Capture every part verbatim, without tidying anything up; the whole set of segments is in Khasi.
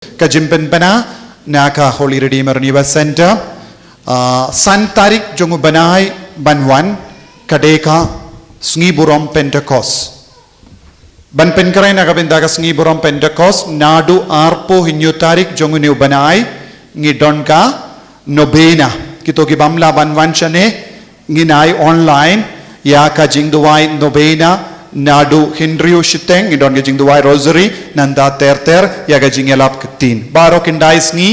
Ka jingpynbna na ka Holy Redeemer Universe Center. Ah, san tarik jong u bnai ban wan ka dei ka sngi burom Pentecost. Ban pynkhreh na ka bynta ka sngi burom Pentecost, naduh arphew hynñiew tarik jong une u bnai ngi don ka novena. Kito ki bym lah ban wan shane, ngin ai online ïa ka jingduwai novena, naduh hynriew shiteng ngi don ka jingduwai rosary, nangta ter ter ïa ka jingïalap ka ktien. Baroh khyndai sngi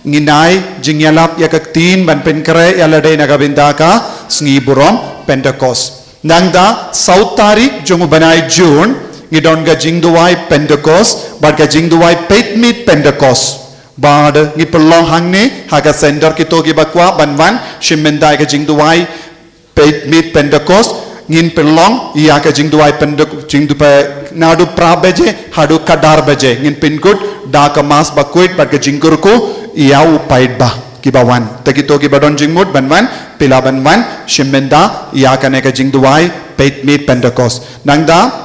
ngin ai jingïalap ïa ka ktien ban pynkhreh ïa lade na ka bynta ka sngi burom Pentecost. Nangta saw tarik jong u bnai June ngi don ka jingduwai Pentecost bad ka jingduwai peit miet Pentecost. Bad ngi pynlong hangne ha ka center. Kito kiba kwah ban wan shim bynta ïa ka jingduwai peit miet Pentecost, ngin pynlong ïa ka jingduwai Pente-, jingduwai naduh phra baje haduh khatar baje. Ngin pynkut da ka Mass bakhuid bad ka jingkyrkhu ïa u paidbah. Kiba wan, te kito kiba don jingmut ban wan, phi lah ban wan shim bynta ïa kane ka jingduwai peit miet Pentecost. Nangta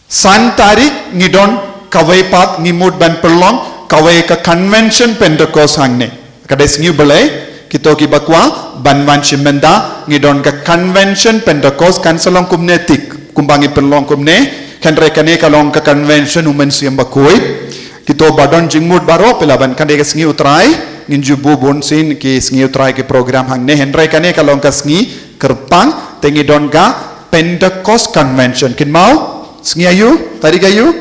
san tarik ngi don kawei pat, ngi mut ban pynlong kawei ka convention Pentecost hangne. Ka dei sngi u Blei. Kito kiba kwah ban wan shim bynta, ngi don ka convention Pentecost. Kan sa long kumne tik kumba ngi pynlong kumne, hynrei kane ka long ka convention u Mynsiem Bakhuid. Kito ba don jingmut baroh, phi lah ban, ka dei ka sngi u Trai. Ngin ju buh bun sien ki sngi u Trai ki program hangne, hynrei kane ka long ka sngi kyrpang, te ngi don ka Pentecost Convention. Kynmaw, sngi aïu, tarik aïu?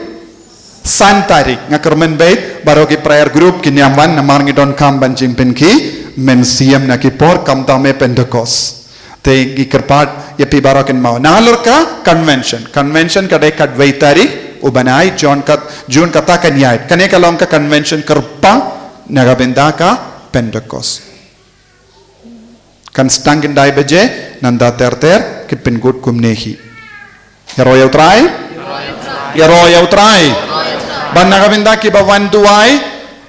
San tarik. Nga kyrmen beit baroh ki prayer group kin ïam wan, namar ngi donkam ban jingpynkhih mynsiem na ki por, khamtam eh Pentecost. Te ngi kyrpad ïa phi baroh, kynmaw. Nalor ka convention. Convention ka dei khatwei tarik u bnai June, kat, June kata kan ïaid. Kane ka long ka convention kyrpang na ka bynta ka Pentecost. Kan sdang khyndai baje, nangta ter ter ki pynkut kumne hi. Ïaroh ïa u Trai. Ïaroh ïa u Trai. Bad na ka bynta kiba wan duwai,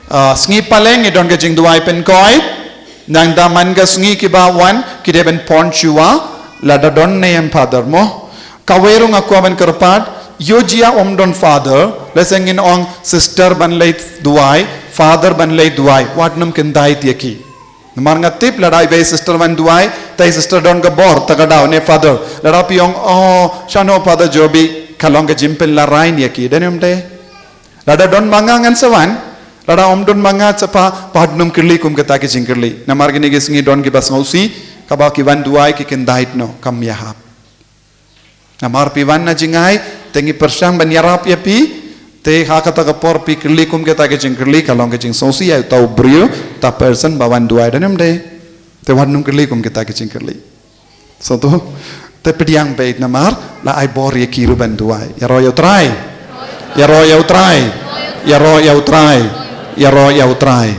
ah, sngi Paleng ngi don ka jingduwai pynkoit. Nangta man ka sngi kiba wan ki dei ban pynshwa, lada don ne em father mo. Kawei ruh nga kwah ban kyrpad, ïoh jia ym don father, lehse ngin ong sister ban leit duwai, father ban leit duwai, wat nym kyndait ïa ki. Namar nga tip lada iwei sister wan duwai, te i sister don ka bor, ta ka daw ne father. Lada phi ong, oh, shano Father Jobi, ka long ka jingpynlarai ïa ki, dei ne ym dei? Lada don ma nga ngan sa wan, lada ym don ma nga sa pha, pha nym kylli kum kita ki jingkylli. Namar kine ki sngi don kiba sngewsih, kaba ki wan duwai ki kyndait noh, kam ïahap. Namar phi wan na jingai, te ngi pyrshang ban ïarap ïa phi, te ha kata ka por phi kylli kum kita ki jingkylli, ka long ka jingsngewsih ïa uta u briew, uta person ba wan duwai, dei ne ym dei? Te wat nym kylli kum kita ki jingkylli. Sngewthuh, te pdiang beit namar la ai bor ïa ki ruh ban duwai. Ïaroh ïa u Trai. Ïaroh ïa u Trai. Ïaroh ïa u Trai. Ïaroh ïa u Trai.